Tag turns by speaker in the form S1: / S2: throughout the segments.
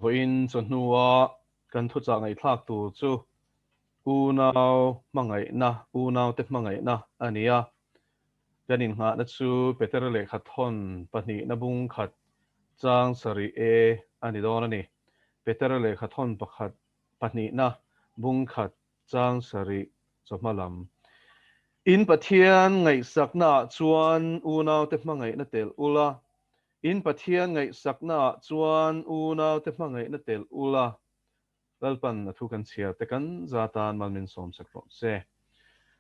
S1: Vawiin chawhnua kan thuchah ngaihthlak tur chu unau hmangaihna, unaute hmangaihna a ni a. Kan innghahna chu Petera lehkha thawn pahnihna bung khat chang sarih e a ni dawn a ni. Petera lehkha thawn pakhat pahnihna bung khat chang sarih chawhma lam. In Pathian ngaihsaknaah chuan unaute hmangaihna telh ula, In Pathian ngaihsaknaah chuan unaute hmangaihna telh ula, Lalpan a thu kan chhiar te kan za tan mal min sawm sak rawh se.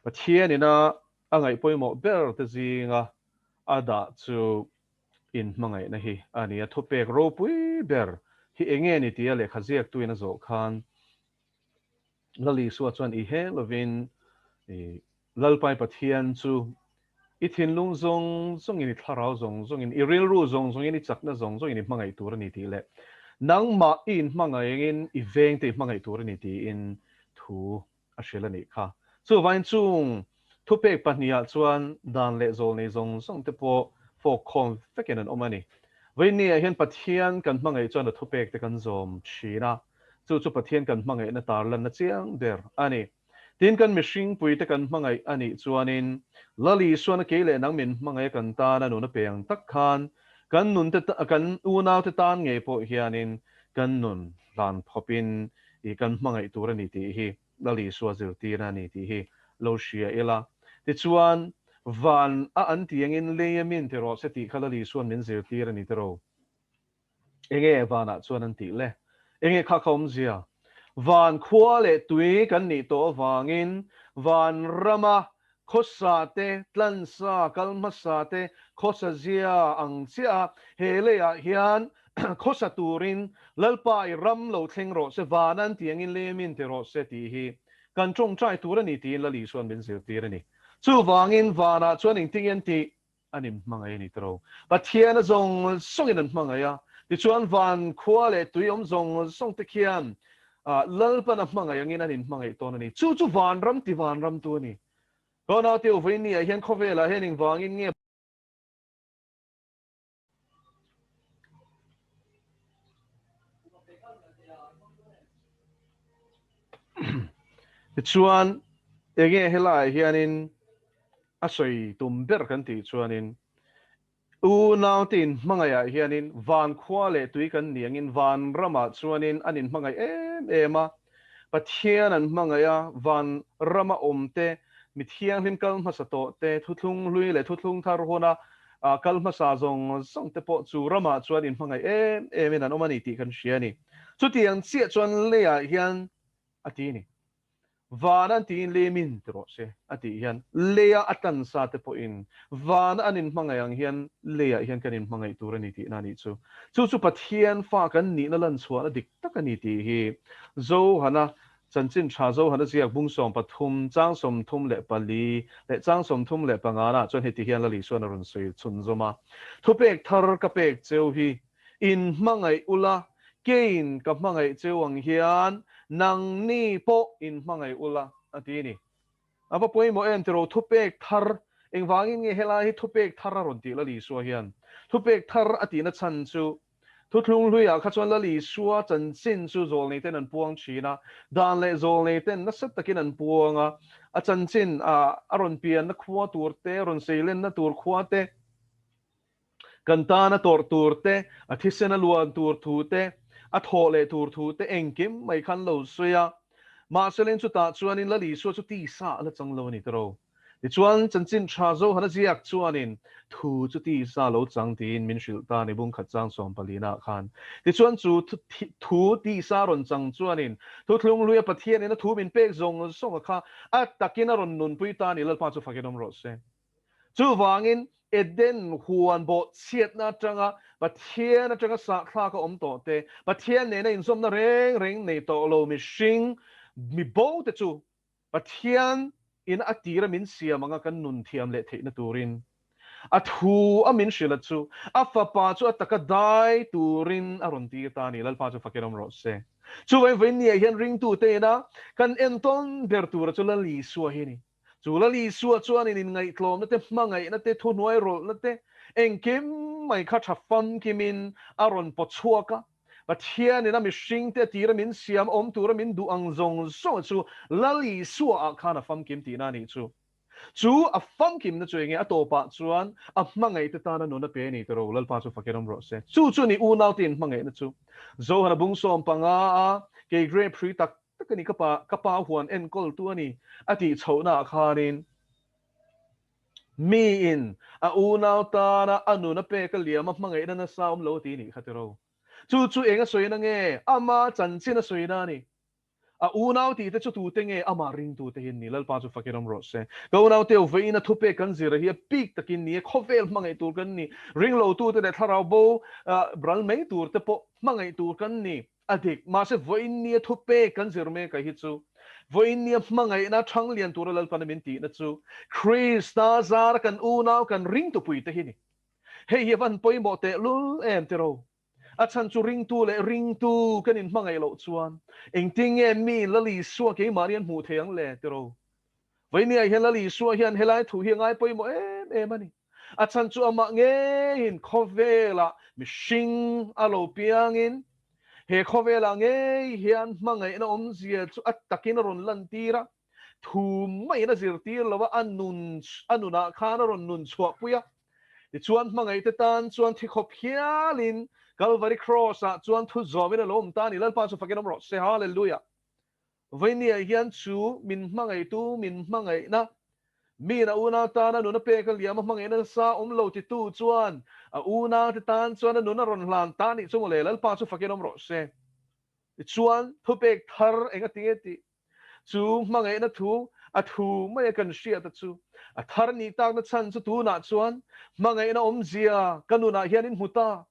S1: Pathian ina a ngaih pawimawh ber te zinga a dah chu in hmangaihna hi a ni. A thupek ropui ber hi enge ni tia lehkha ziaktuin a zawh khan Lal Isua chuan i he lovin i Lalpai Pathian chu i thinlung zawng zawngin, i thlarau zawng zawngin, i rilru zawng zawngin, i chakna zawng zawngin i hmangaih tur a ni tih leh nangmah i inhmangaihngin i vengte i hmangaih tur a ni tiin thu a hrilh a nih kha. Chuvangin chung thupek pahnihah chuan dan leh zawl nei zawng zawng te pawh fawk khawm vekin an awm a ni. Vawiinniah hian Pathian kan hmangaih chuan a thupek te kan zawm thin a, chu chu Pathian kan hmangaihna tarlanna chiang ber a ni. Tin, kan mihringpui te kan hmangaih a nih chuanin Lal Isuana kei leh nang min hmangaih a kan tana nun a pe ang tak khan kan nun te kan unau te tan ngei pawh hianin kan nun hlan phawpin i kan hmangaih tur a ni tih hi Lal Isua zirtirna a ni tih hi lo hria ila. Tichuan, van a an ti angin lei a min ti rawh se tih kha Lal Isuan min zirtir a ni tiraw? Enge vanah chuan an tih le? Enge kha kha awmzia? Van khua leh tui kan nih tawh avangin van rama khawsa te, tlansa, kal hmasa te, khawsa zia ang chiah a he leiah hian khawsa turin Lalpa i ram lo thleng rawh se, van an ti angin lei min ti rawh se tih hi kan tawngtai tur a ni tiin Lal Isuan min zirtir a ni. Chuvangin vanah chuan engtin an tih? An inhmangaih a ni tiro. Pathian a zawng zawngin an hmangaih a, tichuan van khua leh tui awm zawng zawng te khian Lalpan a hmangaih angin an inhmangaih tawn a ni. Chu chu vanram ti vanram tu a ni. Ka naute u vawiin ah hian khawvelah hian engvangin nge Tichuan enge helaiah hianin a sawi tum ber kan tih chuanin unaute inhmangaihah hianin van khua leh tui kan ni angin van ramah chuanin an inhmangaih em em a, Pathian an hmangaih a, van rama awmte, mi thianghlim kal hmasa tawhte, thuthlung hlui leh thuthlung thar huna kal hmasa zawng zawng te pawh chu ramah chuan inhmangaih em emin an awm a ni tih kan hria a ni. Chutiang chiah chuan leiah hian a ti a ni. Van an tiin lei min ti rawh se a tih hian leia a tan sa te pawhin van an inhmangaih ang hian leiah hian kan inhmangaih tur a ni tihna a nih chu. Chu chu Pathian fa kan nihna lan chhuahna dik tak a ni tih hi Johana Chanchin tha Johana ziak bung 13, chang 34 leh chang 35 nah chuan heti hian Lal Isuan a rawn sawi chhunzawm a, Thupek thar ka pek cheu hi in hmangaih ula, keiin ka hmangaih cheu ang hian nangni pawh in hmangaih ula, a ti a ni. A va pawimawh em tiraw thupek thar, engvangin nge helai hi thupek thar a rawn tih Lal Isua hian? Thupek thar a tihna chhan chu Thuthlung hluiah kha chuan Lal Isua chanchin chu zawlneiten an puang thin a, dan leh zawlneiten nasa takin an puang a, a chanchin a rawn pianna khua tur te, rawn seilenna tur khua te, kan tana tawrh tur te, a thisen a luan tur thu te, a thawh leh tur thu te engkim mai khan lo sawi a. Mahse chutah chuanin Lal Isua chu tisa a la chang lo a ni tiraw. Tichuan, chanchin tha Zohana ziak chuanin thu chu tisa lo chang tiin min hrilh ta a ni bungkhat chang sawmpalina khan. Tichuan chu thu tisa rawn chang chuanin thuthlung hluia Pathianin a thu min pek zawng zawnga kha a takin a rawn nunpui ta a ni Lalpa chu fakin awm rawh se. Chuvangin Eden huan bawh chhiatna atanga Pathian atanga sahthlak a awm tawh te, Pathian nena inzawmna reng reng nei tawh lo mihring mi bo te chu Pathian in a tira min siam anga kan nun thiam leh theihna turin a thu a min hrilh a chu a fapa chu a taka dai turin a rawn tir ta a ni. Lalpa chu fakin awm rawh se. Chuvangin vawiinniah hian ringtute ina kan entawn ber tura chu Lal Isua hi a ni. Chu Lal Isua chuanin inngaihtlawmna te, hmangaihna te, thuhnuai rawlhna te, engkim mai kha tha famkimin a rawn paw chhuak a. Pathianin a mihringte a tira min siam awm tura min duh ang zawng zawng chu Lal Isua ah khan a famkim tihna a nih chu. Chu a famkimna chu enge a tawpah chuan a hmangaihte tana nun a pe a ni tiro Lalpa chu fakin awm rawh se. Chu chu a ni unaute inhmangaihna chu. Zohana bung 15 a kei grape hrui tak tak a ni ka pa ka pa huan enkawltu a ni a tih chhohnaah khanin miin a unau tana a nun a pek a liam a hmangaihna nasa awm lo a ti nih kha tiro. Chu chu eng a sawina nge? Ama chanchin a sawina a ni. A unau tih te chu tute nge? Amah ringtute hi an ni. Lalpa chu fakin awm rawh se. Ka unaute u, vawiin a thupek kan zir hi a bik takin ni e, khawvel hmangaih tur kan ni. Ringlotute leh thlarau bo ral mai tur te pawh hmangaih tur kan ni. A dik. Mahse vawiin nia thupek kan zir mek a hi chu vawiin nia hmangaihna thang lian tura Lalpana min tihna chu Krista zara kan unau kan ringtupuite hi ni. Hei hi a van pawimawh tehlul em tiro. A chhan chu ringtu leh ringtu kan inhmangaih loh chuan engtin nge mi Lal Isua keimahni an hmuh thei ang le tiro. Vawinia hian Lal Isua hian helai thu hi a ngai pawimawh em em a ni. A chhan chu amah ngeiin khawvelah mihring a lo piangin he khawvelah ngei hian hmangaihna awmzia chu a takin a rawn lantir a. Thu maiin a zirtir lo a, a nun a nunah khan a rawn nun chhuahpui a. Tichuan hmangaihte tan chuan thi khawp hialin Kalvari Cross-ah chuan thu zawmin a lo awm ta a ni. Lalpa chu fakin awm rawh se. Hallelujah! Vawinia hian chu min hmangaihtu min hmangaihna, miin a unau tana nun a pek a liam a hmangaihna nasa awm lo titu chuan a unaute tan chuan a nun a rawn hlan ta a nih chu mawle. Lalpa chu fakin awm rawh se. Tichuan thupek thar eng a ti nge tih Chu hmangaihna thu a thu mai a kan hriat a chu a thar nih takna chhan chu tunah chuan hmangaihna awmzia ka nunah hian in hmu ta.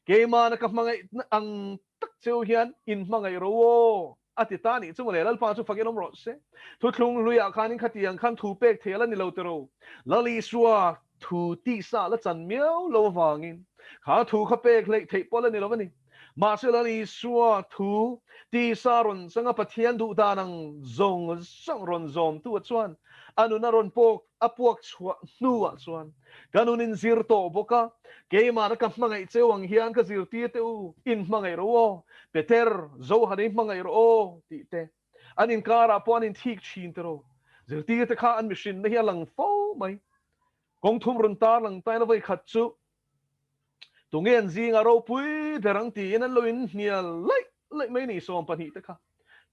S1: Keimahna ka hmangaihna ang tak cheu hian in hmangaih ro aw a ti ta nih chu mawle. Lalpa chu fakin awm rawh se. Thuthlung hluiah khan in khatiang khan thu pek thei a la ni lo tiro. Lal Isua thu tisa la chan miau lo avangin kha thu kha pek hleih theih pawh la ni lo a ni. Mahse Lal Isua thu tisa rawn changa Pathian duh dan ang zawng zawng rawn zawmtu ah chuan a nun a rawn pawk a puak chhuah hnuah chuan ka nun in zir tawh bawk a, keimahna ka hmangaih cheu ang hian ka zirtir teh u, in hmangaih rawh aw, Peter, Johan i hmangaih rawh aw tih te an inkarah pawh an inthik thin tiraw. Zirtir te kha an mihrinna hi a lang fo mai. Kawng thum rawn tar lang taina vawi khat chu Tunge an zinga ropui ber ang tiin an lo inhnial laih laih mai ni 12 te kha.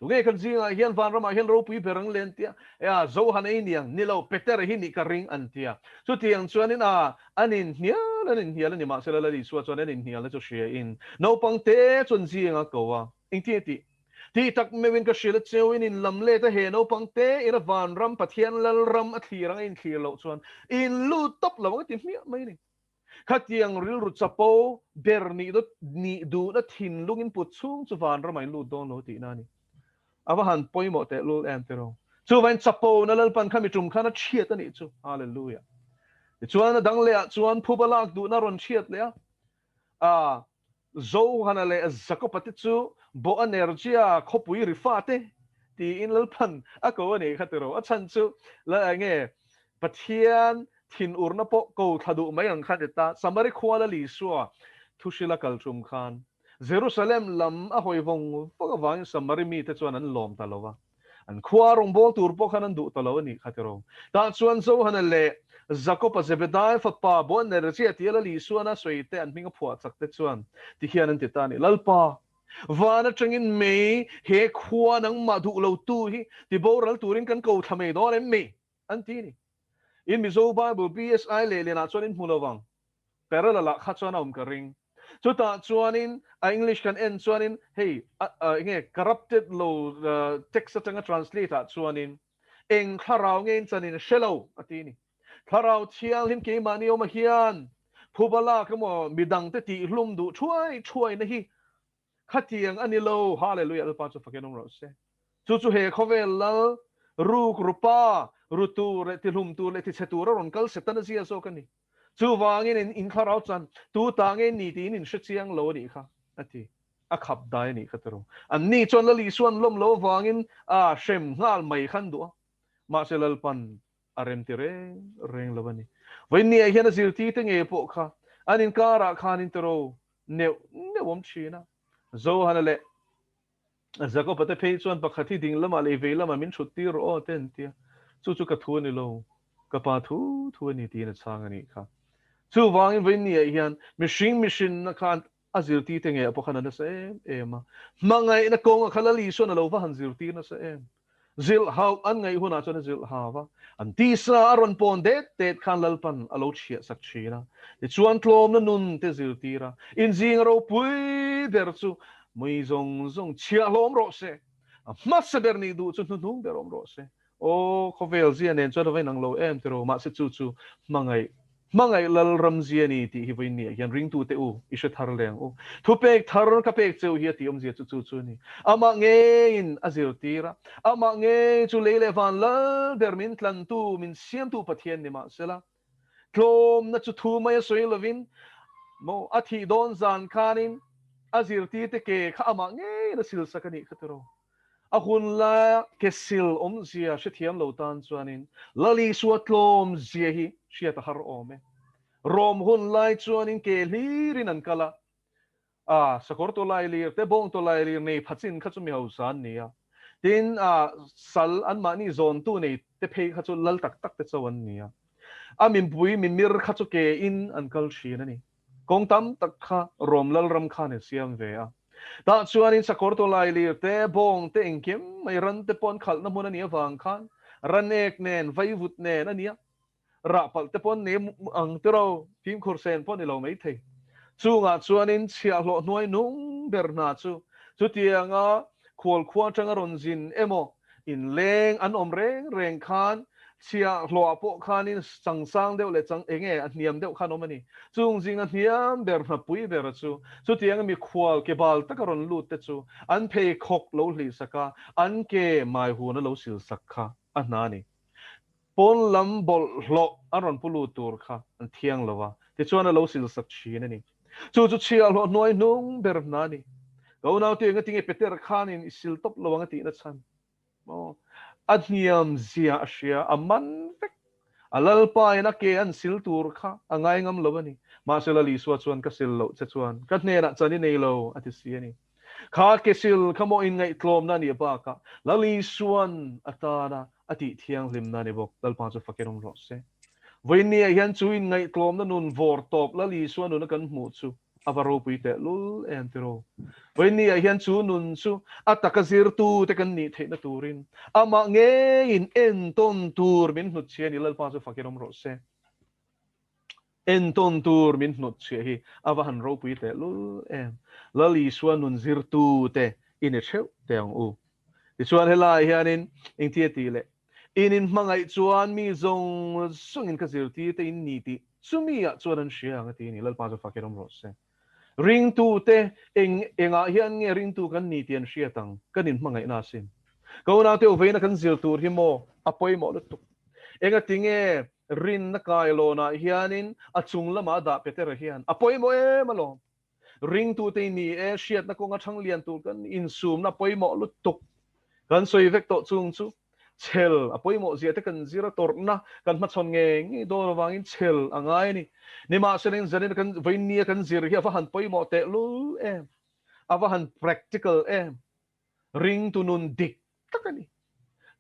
S1: Tunge kan zingah hian vanramah hian ropui ber ang le an tia. Ea Johan ei niang ni lo Peter hi nih ka ring an tia. Chutiang chuanin a an inhnial an inhnial a ni mahsela Lal Isua chuan an inhnialna chu hria in naupang te chu an zinga ko a. Engtin a tih? Tih tak meuhin ka hrilh a cheu in inlam let a he naupang te ina vanram Pathian Lalram a thlir ang a inthlir loh chuan in lut tawp lo ang a ti hmiah mai ni. Khatiang rilru chapo ber nih nih duhna thinlung in put chhung chu vanram ah in lut dawn lo tihna a ni. A va han pawimawh teh lul em tiraw. Chuvain chapo na Lalpan kha mi tum khan a chhiat a nih chu. Hallelujah. Tichuan a dang leh ah chuan phuba lak duhna a rawn chhiat leh a. A Johana leh Jakoba te chu Boanergia khawpui ri fate tiin Lalpan a ko a nih kha tiraw. A chhan chu nge Pathian thinurna pawh ko thla duh mai ang kha ni ta. Samari khua Lal Isua thuhrila kal tum khan Jerusalem lam a hawi vawng vawng avangin Samari mite chuan an lawm ta lo va. An khua rawngbâwl tûr pawh khan an duh ta lo a nih kha tiraw. Tah chuan Johana leh Jakoba Zebedai fapa Boanergia tia Lal Isuana sawi te an hming a phuah chak te chuan ti hian an ti ta a ni, Lalpa, vân aṭangin mei he khua nangmah duh lo tu hi ti boral tûrin kan ko thla mai dâwn em mi? An ti a ni. In Mizo Bible BSI lehlianah chuan in hmu lo vang. Parallel lah kha chuan a awm ka ring. Chutah chuanin a English kan en chuanin hei enge corrupted lo text atanga translate ah chuanin eng thlarau nge in chanin hre lo a ti ni. Thlarau thianghlim keimahni awma hian phuba lak emaw midangte tihhlum duh thuai thuaina hi Khatiang a ni lo, Hallelujah, Lalpa chu fakin awm rawh se. Chu chu he khawvel lal, ruk rupa, ru tur leh tihlum tur leh tichhe tur a rawn kal Setana zia zawk a ni. Chuvangin in in thlarau chuan tu ta nge ni tiin in hre chiang lo a nih kha, a ti. A khap dai a nih kha tiraw. Anni chuan Lal Isuan lawm lo avangin a hrem nghal mai khan duh a. Mahse Lalpan a rem ti reng reng lo a ni. Vawiinniah hian a zirtirte nge pawh kha an inkarah khan in tiraw neuh neuh awm thin a. Johana leh Jakoba te phei chuan pakhat hi ding lamah leh vei lamah min thut tir rawh aw te an ti a, chu chu ka thu a ni lo, ka pa thu thu a ni tiin a chhang a nih kha. Chuvangin vawiinniah hian mihring mihrinna khan a zirtirte ngeiah pawh khan a nasa em em a, hmangaihna kawnga kha Lal Isuan a lo va han zirtir nasa em. Zilh hauh an ngaih hunah chuan a zilh hau va, an tisa a rawn pawn det det khan Lalpan a lo chhiah sak thin a. Tichuan tlawmna nun te zirtir a, inzing a ropui ber chu mui zawng zawng chhiah hlawm rawh se, a hmasa ber nih duh chu hnuhnung ber awm rawh se. Aw, khawvel zia nen chuan a va inang lo em tiraw, mahse chu chu hmangaih Hmangaih lal ram zia a ni tih hi vawiin niah hian ringtute u i hre thar leh ang u. Thupek thar ka pek cheu hi a tih awmzia chu chu chu a ni. Amah ngeiin a zirtir a, amah ngei chu lei leh van lal ber min tlantu, min siamtu Pathian ni mahsela, tlawmna chu thu mai a sawi lovin maw a thih dawn zan khanin a zirtirte ke kha amah ngeiin a silsak a nih kha tiraw. A hun laia ke sil awmzia hrethiam lo tan chuanin Lal Isua tlawmzia hi hriat a har awm e. Rom hun lai chuanin ke hlirin an kal a, a sakawr tawlai lir te bawng tawlai lir nei pha chin kha chu mi hausa an ni a, tin a sal anmahni zawntu nei te phei kha chu lal tak tak te cho an ni a, a mipui mimir kha chu ke in an kal thin a ni. Kawng tam tak kha Rom lalram khan a siam ve a. Tah chuanin sakawr tawlai lir te, bawng te engkim mai ran te pawh an khalhna hmun a nih avang khan ran ek nen, vaivut nen a nia. Rah palh te pawh an nei ang tiraw, fimkhur sen pawh a ni lo maithei. Chungah chuanin chhiahhlawh hnuai nung ber hna chu chutianga khualkhua atanga rawn zin emaw Inleng an awm reng reng khan chhiahhlawhah pawh khanin changsang deuh leh chang enge a hniam deuh khan awm a ni. Chung zinga hniam ber hnapui bera chu chutianga mikhual ke bal taka rawn lut te chu an pheikhawk lo hlihsak a, an ke maihun a lo silsak kha a hna a ni. Pawn lam bawlhhlawh an rawn pu lut tur kha an thiang lo a, tichuan a lo silsak thin a ni. Chu chu chhiahhlawh hnuai hnung ber hna a ni. Ka unaute engatinge Peter khanin i sil tawp lo ang a tihna chhan maw? A hniam zia a hria, a man vek. A Lalpa in a ke an sil tur kha a ngai ngam lo a ni. Mahse Lal Isua chuan ka sil loh che chuan ka hnenah chan i nei lo a ti si a ni. Kha ke sil kha maw inngaihtlawmna a nih bakah Lal Isuan a tana a tih thianghlimna a ni bawk. Lalpa chu fakin awm rawh se. Vawiinniah hian chu inngaihtlawmna nun vawr tawp Lal Isua nuna kan hmuh chu a va ropui teh lul em tiraw. Vawiinniah hian chu nun chu a taka zirtute kan nih theihna turin amah ngeiin entawn tur min hnutchhiah a ni. Lalpa chu fakin awm rawh se. Entawn tur min hnutchhiah hi a va han ropui teh lul em. Lal Isua nun zirtute i ni theuh teh ang u. Tichuan helaiah hianin engti a tih leh, In inhmangaih chuan mi zawng zawngin ka zirtirte in ni tih chumi-ah chuan an hria ang a ti a ni. Lalpa chu fakin awm rawh se. Ringtute eng engah hian nge ringtu kan ni tih an hriat ang? Kan inhmangaihna asin. Ka unaute uveina kan zir tur hi maw a pawimawh lutuk. Engati nge rinna kailawnah hianin a chung lamah a dah Petera hian a pawimawh em alawm. Ringtute i ni e, hriatna kawnga thang lian tur kan insumna pawimawh lutuk. Kan sawi vek tawh chung chu chhel a pawimawh zia te kan zir a tawrhna kan hmachhawn ngei ngei dawn avangin chhel a ngai a ni. Nimahsela in zanin kan vawiinnia kan zir hi a va han pawimawh tehlul em, a va han practical em, ringtu nun dik tak a ni.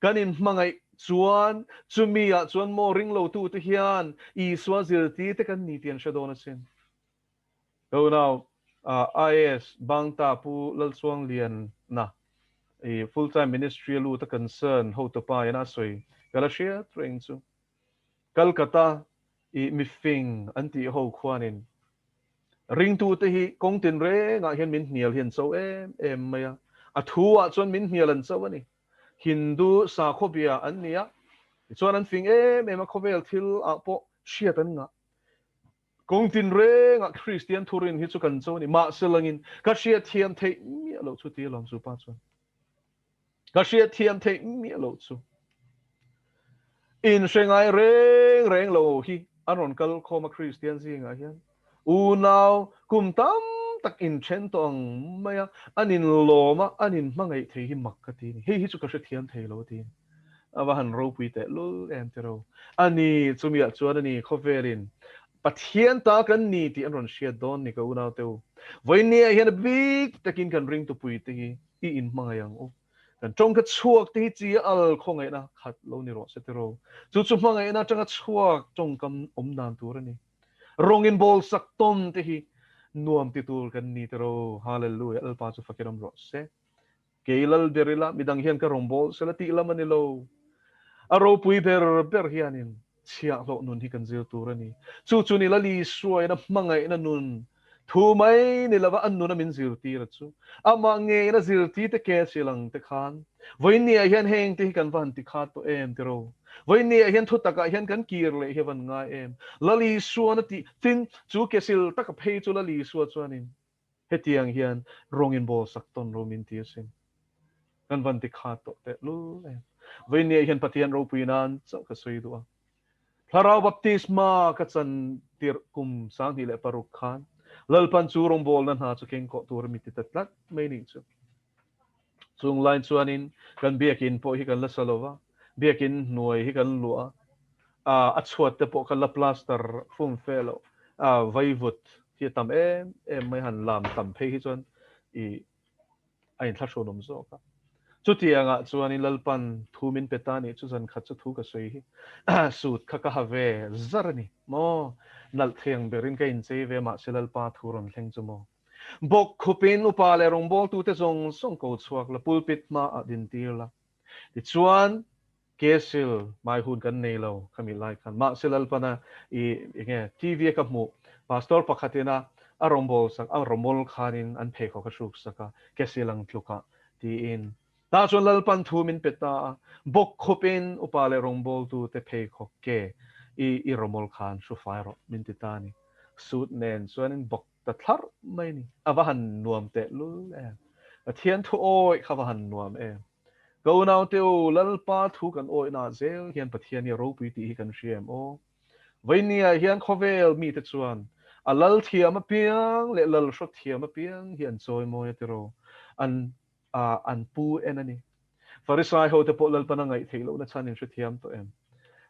S1: Kan inhmangaih chuan chumi ah chuan maw ringlo tute hian Isua zirtir te kan ni tih an hre dawn asin. Unau IAS Bangta Pu Lalchuangliana i full time ministry a lut a concern hotupa in a sawi ka la hriat reng chu. Calcutta i mifing an tih ho khuanin ringtute hi kawng tinrengah hian min hnial hi an cho em em mai a, a thu ah chuan min hnial an cho a ni. Hindu sakhawbia an ni a, tichuan an fing em em a khawvel thil ah pawh hriat an ngah. Kawng tinrengah Kristian thurin hi chu kan cho a ni. Mahse langin ka hriatthiam theih miah loh chu ti alawm chu pa chuan. Ka hriatthiam theih miah loh chu. In hre ngai reng reng lo hi an rawn kal khawm a Kristian zingah hian. Unau kum tam tak inthen tawh ang mai a, an inlawm a, an inhmangaih thei hi mak ka ti a ni. Hei hi chu ka hrethiam thei lo a ti a ni. A va han ropui teh lul em tiraw? A ni, chumiah chuan a ni, khawvelin Pathian ta kan ni tih an rawn hriat dawn ni ka unaute u. Vawinia hian a bik takin kan ringtupuite hi i inhmangaih ang u. Kan tawngka chhuak te hi chi a al khawngaihna khat lo ni rawh se tiraw. Chu chu hmangaihna atanga chhuak tawngkam awm dan tur a ni. Rawng inbawlsak tawn te hi nuam ti tur kan ni tiraw. Hallelujah Lalpa chu fakin awm rawh se. Kei lal ber ila midang hian ka rawngbâwl sela tih lam a ni lo. A ropui ber ber hianin chhiahhlawh nun hi kan zir tur a ni. Chu chu ni Lali hruaina hmangaihna nun thu mai ni lova a nuna min zirtir a chu. Amah ngeina zirtirte ke sil ang te khan vawiinniah hian heng te hi kan va han ti khat tawh em tiraw? Vawiinniah hian thutakah hian kan kir leh hi a van ngai em? Lali Suan a tih tin chu ke sil taka phei chu Lali Sua chuanin Hetiang hian rawng in bawl sak tawn ro min ti asin. Kan van ti khat tawh teh lul em. Vawinia hian Pathian ropui nan chauh ka sawi duh a. Thlarau baptisma ka chan tirh kum 2006 khan Lalpan chu rawngbawlna hna chu keng kawh tur a mi ti ta tlat mai nih chu. Chung line chuanin kan biakin pawh hi kan la sa lova, biakin hnuai hi kan luah a, a chhuat te pawh kan la plaster fum fe loh, vaivut hi a tam em em mai han lam tam phei hi chuan i a inthlahrun awm zawk a. Chutiangah chuanin Lalpan thu min pe ta nih chu zan khat chu thu ka sawi hi suit kha ka ha ve zar a ni maw, nalh thei ang berin ka inchei ve mahse Lalpa thu rawn thleng chu maw. Bawk khupin upa leh rawngbawltute zawng zawng ko chhuak la, pulpit hmaah dintir la. Tichuan, Kesil hmai hun kan nei lo khami lai khan. Mahse Lalpana i enge TV a ka hmuh pastor pakhatin a a rawngbâwl sak a rawmawl khanin an pheikhawk a hruk sak a, Kesil ang tlukah tiin. Tah chuan Lalpan thu min pe ta a, bawk khupin upa leh rawngbawltute pheikhawk ke i i rawmawl khan hru fai rawh min ti ta a ni. Suit nen chuanin bawk Ta thlarh mai ni. A va han nuam teh lul em. Pathian thu awih kha va han nuam em. Ka unaute u, Lalpa thu kan awihna zel hian Pathian hi a ropui tih hi kan hria em aw. Vawinia hian khawvel mite chuan a lal thiam apiang leh lal hrawt thiam apiang hi an chawi mawi a tiraw. An a an pu en a ni. Farisai hote pawh Lalpan a ngaih theih lohna chhan in hrethiam tawh em?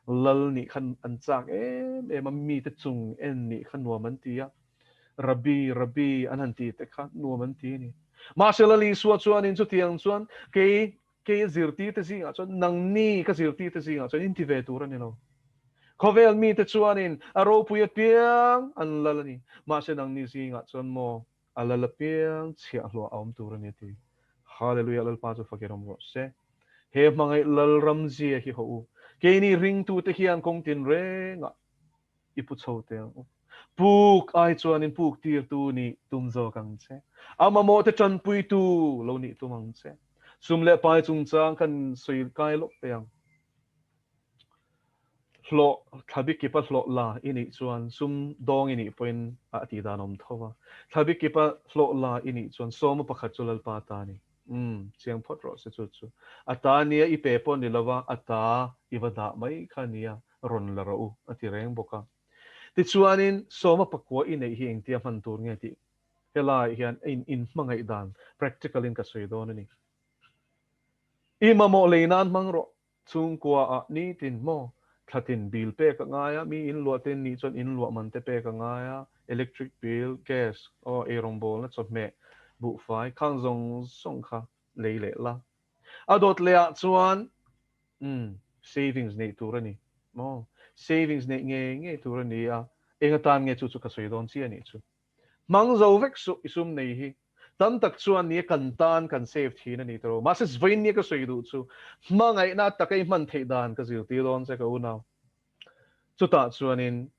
S1: Lal nih kha an chak em em a, mite chung en nih kha nuam an ti a, Rabbi, Rabbi an han ti te kha nuam an ti a ni. Mahse Lal Isua chuanin chutiang chuan kei kei a zirtirte zingah chuan nangni ka zirtirte zingah chuan in ti ve tur a ni lo. Khawvel mite chuanin a ropui apiang an lal a ni. Mahse nangni zingah chuan maw A lal apiang chhiahhlawh a awm tur a ni a ti. Hallelujah Lalpa chu fakin awm rawh se. He hmangaih lal ram zia hi haw u. Keini ringtute hian kawng tinrengah i pu chho teh ang u. Puk ai chuanin puk tirtu nih tum zawk ang che. A mamawhte tanpuitu lo nih tum ang che. Sum leh pai chungchang kan sawi kai lawk teh ang. Hlawh, thlabi kipa hlawh la i nih chuan sum dawng i nih pawhin a tih dan awm tho a. Thlabi kipa hlawh la i nih chuan sawma pakhat chu Lalpa ta a ni. Umm, chiang phawt rawh se chu chu. A ta nia i pe pawh ni lova, a ta i va dah mai kha nia, rawn la rawh u, a ti reng bawk a. Tichuanin, sawma pakua i neih hi engtia hman tur nge tih helaiah hian inhmangaih dan practical in ka sawi dawn a ni. I mamawh lei nan hmang rawh. Chhungkua ah nitin maw thlatin bill pek a ngai a, mi in luah te nih chuan in luah man te pek a ngai a, electric bill, gas, aw eirawngbawlna chawhmeh, buhfai, khang zawng zawng kha lei leh la. A dawt leh ah chuan umm savings neih tur a ni maw, savings neih ngei ngei tur a ni a, eng atan nge chu chu ka sawi dawn chiah a nih chu. Hmang zo vek suh i sum nei hi. Tam tak chuan nia kan tan kan save thin a ni tawh. Mahse vawiin nia ka sawi duh chu hmangaihna taka i hman theih dan ka zirtir dawn che ka unau. Chutah chuanin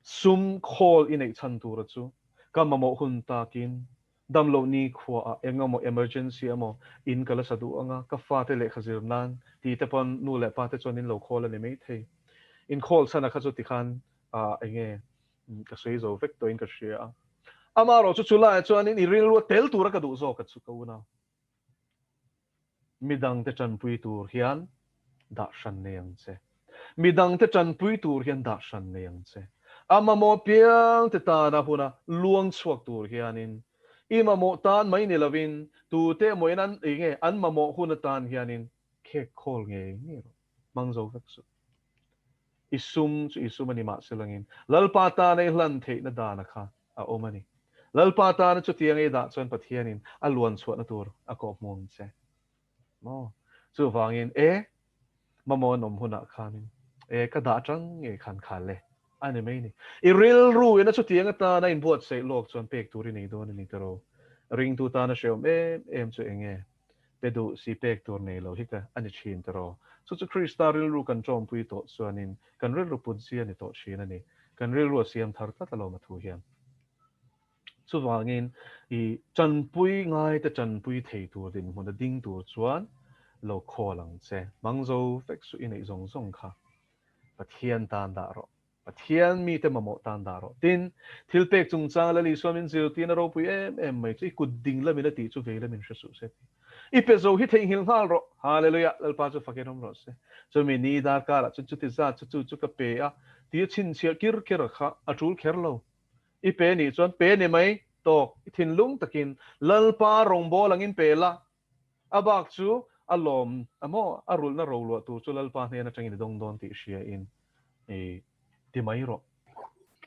S1: sum khawl i neih chhan tura chu ka mamawh hun takin damloh ni khuaah eng emaw emergency emaw in ka la sa duh anga ka fate lehkha zir nan ti te pawn nu leh pa te chuan in lo khawl a ni maithei. Inkhawl chhan a kha chu tikhan eng nge Ka sawi zo vek tawhin ka hria a. Amaherawh chu chulaiah chuanin i rilru a tel tura ka duh zawk a chu ka unau. Midangte tanpui tur hian dah hran nei ang che. Midangte tanpui tur hian dah hran nei ang che. A mamawh piangte tana huna luang chhuak tur hianin i mamawh tan mai ni lovin tute emaw-in an ei nge an mamawh hun atan hianin khek khawl ngei ngei rawh. Hmang zo vek suh. I sum chu i sum a ni mahse langin Lalpa tana i hlan theihna dana kha a awm a ni. Lalpa tana chutianga i dah chuan Pathianin a luan chhuahna tur a kawhhmu ang che. Maw? Chuvangin, e, mamawh an awm hunah khanin, e, ka dah atang nge khan khal e, a ni mai ni. I rilru ina chutiang atana inbuatsaih lawk chuan pek tur i nei dawn a ni tiraw? Ringtu tana hrehawm em em chu eng nge? Pe duh si pek tur nei lo hi ka a ni thin tiraw? Chu chu Krista rilru kan tawmpui tawh chuanin kan rilru put zia ni tawh thin a ni. Kan rilru a siam thar tlat alawm a thu hian. Chuvangin i tanpui ngaite tanpui thei tur dinhmun a ding tur chuan lo khawl ang che. Hmang zo vek suh i neih zawng zawng kha Pathian tan dah rawh. Pathian mite mamawh tan dah rawh. Tin, thil pek chungchanga Lal Isua min zirtirna ropui em em mai chu i kut ding lamin a tih chu vei lamin hre suh se ti. I pe zo hi theihnghilh nghal rawh. Hallelujah! Lalpa chu fakin awm rawh se. Chumi ni darkarah chuan chuti zat chu chu chu ka pe a ti a chhinchhiah kir kher a kha a tul kher lo. I pe nih chuan pe ni mai tawk i thinlung takin Lalpa rawngbâwl angin pe la. A bak chu a lawm a maw? A rulhna roluah tur chu Lalpa hnen atangin i dawng dawn tih hriain i ti mai rawh.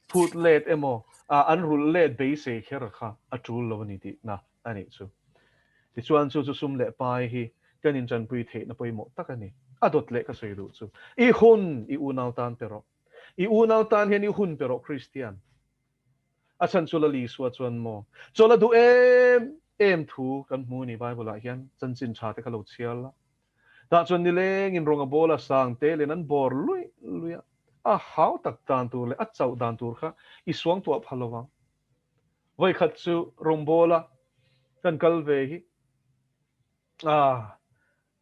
S1: Phut let emaw an rulh let beisei kher kha a tul lo a ni tihna a nih chu. Tichuan chu chu sum leh pai hi kan intanpui theihna pawimawh tak a ni. A dawt leh ka sawi duh chu i hun i unau tan pe rawh. I unau tan hian i hun pe rawh Kristian. A chhan chu Lal Isua chuan maw chawlh a duh em em thu kan hmu ni Bible ah hian chanchin tha te kha lo chhiar la. Tah chuan nilengin rawng a bawl a sang te len an bawr luih luih a, a hau tak dan tur leh a chauh dan tur kha i suangtuah phal lovang. Vawikhat chu rawngbawla kan kal ve hi a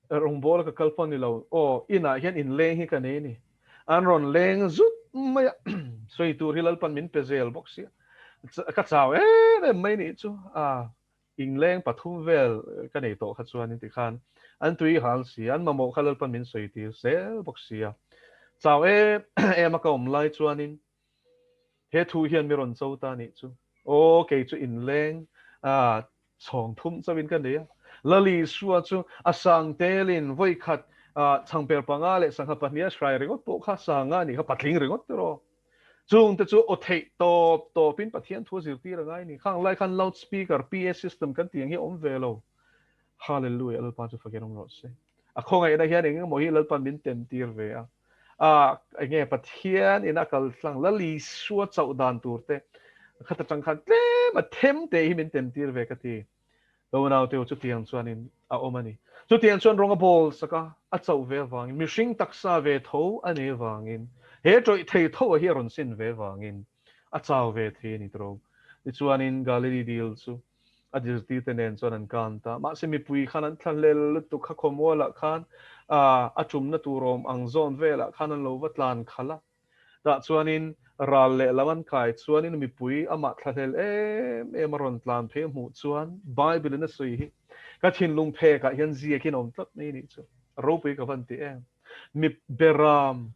S1: Rawngbawla ka kal pawh ni lo. Aw, inah hian inleng hi ka nei a ni. An rawn leng zut mai a, sawi tur hi Lalpan min pe zel bawk sia. Ka chau em em mai nih chu. A, inleng pathum vel ka nei tawh kha chuan inti khan an tui hal si, an mamawh kha Lalpan min sawi tir zel bawk sia. Chau em em a ka awm lai chuanin He thu hian mi rawn cho ta nih chu. Aw, kei chu inleng a chhawng thum chauhin ka nei a. Lali Isua chu a sang telin vawi khat chhangper panga leh sangha pahniha hrai ringawt pawh kha sanga a nih kha, patling ringawt tiraw. Chungte chu aw theih tawp tawpin Pathian thu a zirtir a ngai ni. Khang lai khan loud speaker, PA system kan tih ang hi a awm ve lo. Hallelujah, Lalpa chu fakin awm rawh se. A khawngaihna hian eng emaw hi Lalpan min tem tir ve a. A enge Pathian in a kal tlang Lal Isua chauh dan tur te khat atang khan tlem a them te hi min tem tir ve ka ti. Lo nau teu chutiang chuanin a awm a ni. Chutiang chuan rawng a bawl sak a, a chauh ve avangin, mihring taksa ve tho a nei avangin, he tawih thei tho a hi a rawn sin ve avangin a chau ve thei a ni tiro. Tichuanin Galilee dil chu A zirtirte nen chuan an kan ta. Mahse mipui khan an thlahlel lutuk kha khawmualah khan a tumna tur awm ang zawn velah khan an lo va tlan khalh a. Tah chuanin ral lehlam an kai chuanin mipui amah thlahlel em em a rawn tlan phei a hmuh chuan Bible in a sawi hi ka thinlung phekah hian ziakin a awm tlat mai nih chu. Ropui ka van ti em. Mi beram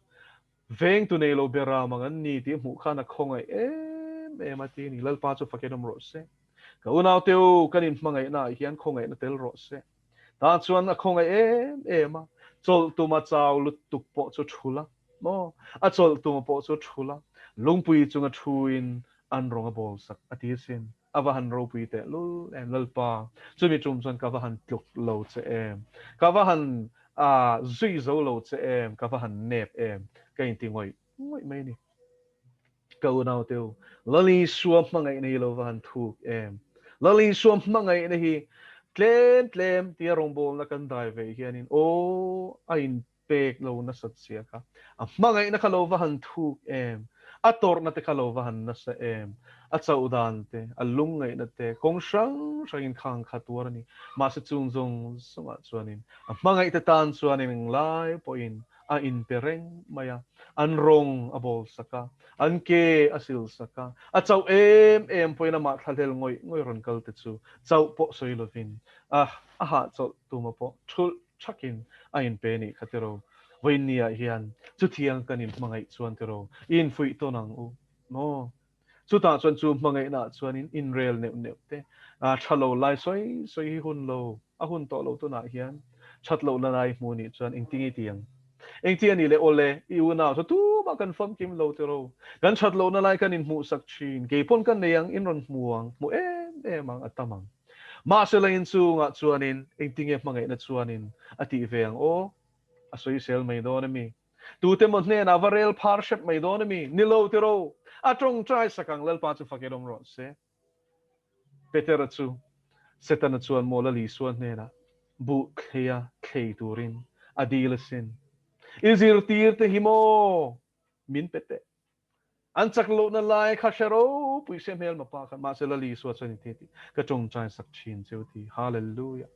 S1: Vengtu nei lo beram ang an ni tih hmuh khan a khawngaih em em a ti a ni. Lalpa chu fakin awm rawh se. Ka unaute u, kan inhmangaihna ah hian khawngaihna tel rawh se. Tah chuan a khawngaih em em a, chawlh tuma chau lutuk pawh chu thul a, maw? A chawlh tuma pawh chu thul a, lungpui chunga thuin an rawng a bawl sak a ti asin. A va han ropui teh lul em Lalpa, chumi tum chuan ka va han tluk lo che em, ka va han zui zo lo che em, ka va han nep em, ka inti ngawih ngawih mai a ni. Ka unaute u, Lal Isua hmangaihna hi lo va han thuk em. Lal Isua hmangaihna hi tlem tlem tia rawngbawlna kan dai ve hianin aw a in pek lo nasat zia kha, a hmangaihna kha lo va han thuk em, a tawrhna te kha lo va han nasa em, a chauh dan te, a lungngaihna te, kawng hrang hrangin khang kha tuar a ni. Mahse chung zawng zawngah chuanin a hmangaihte tan chuanin englai pawhin a inpe reng mai a, an rawng a bawl sak a, an ke a sil sak a, a chauh em em pawhin amah thlahlel ngawih ngawih rawn kal te chu chauh pawh sawi lovin a a hahchawlh tuma pawh thulh thakin a inpe nih kha tiraw? Vawiinniah hian chutiang kan inhmangaih chuan tiraw i infuih tawn ang u maw? Chutah chuan chu hmangaihnaah chuanin inrel neuh neuh te, tha lo lai sawi sawi hi hun lo, a hun tawh lo tunah hian that lohna lai hmu nih chuan engtinge i ti ang? Engti a nih le awle, i unau chu tumah kan famkim lo tiraw. Kan that lohna lai kan inhmuhsak thin. Keipawn ka nei ang, in rawn hmu ang, hmu em em ang, a tam ang. Mahse la inchungah chuanin engtinge hmangaihna chuanin a tih ve ang aw? A sawisel mai dawn a mi? Tute maw hnenah va rel phar hrep mai dawn a mi? Ni lo tiraw? A tawngtai sak ang, Lalpa chu fak inawm rawh se. Petera chu Setana chuan maw Lal Isua hnenah buh thleia thlei turin a dil asin. I zirtirte hi maw min pe teh. An chak lohna lai kha hre ropui se hmelma pa khan mahse Lal Isua chuan i ti tih ka tawngtai sak thin cheu ti. Hallelujah.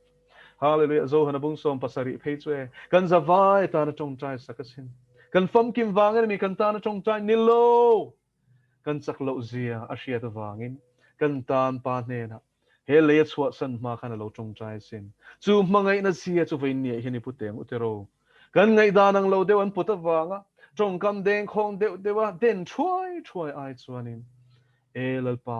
S1: Hallelujah. Zohana bung 70 phei chu e kan zavai tana tawngtai sak asin. Kan famkim vang ani mi kan tana tawngtai ni lo. Kan chak loh zia a hriat avangin kan tan pa hnenah he lei a chhuahsan hma khan a lo tawngtai asin. Chu hmangaihna zia chu vawiin niah hian i pu teng u tiraw. Kan ngaihdan ang lo deuh an put avanga tawngkam dengkhawng deuh deuha den thuai thuai ai chuanin, E Lalpa,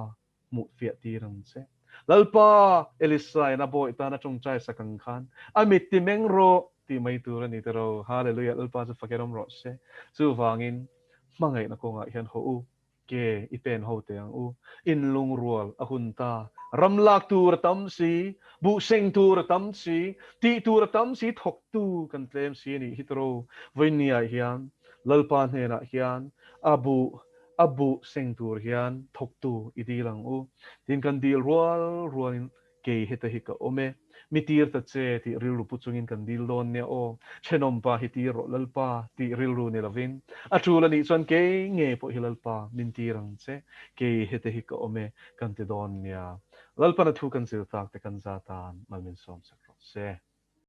S1: hmuh fiah tir ang che. Lalpa, Elisai'n a bawi tana tawngtai sak ang khan a mit ti meng rawh tih mai tur a ni tiraw. Hallelujah, Lalpa chu fak erawm rawh se. Chuvangin hmangaihna kawngah hian haw u. Ke i pen ho teh ang u. Inlungrual a hun ta. Ram lak tur a tam si, buh seng tur a tam si, tih tur a tam si, thawktu kan tlem si a nih hi tiraw. Vawinia hian Lalpa hnenah hian a buh a buh seng tur hian thawktu i dil ang u. Tin kan dil rual rualin Kei heta hi ka awm e, mi tir ta che tih rilru pu chungin kan dil dawn nia aw, thenawmpa hi tir rawh Lalpa tih rilru ni lovin, a tul a nih chuan kei nge pawh hi Lalpa min tir ang che, kei heta hi ka awm e kan ti dawn nia. Lalpana thu kan zir tak te kan za tan mal min sawm sak rawh se.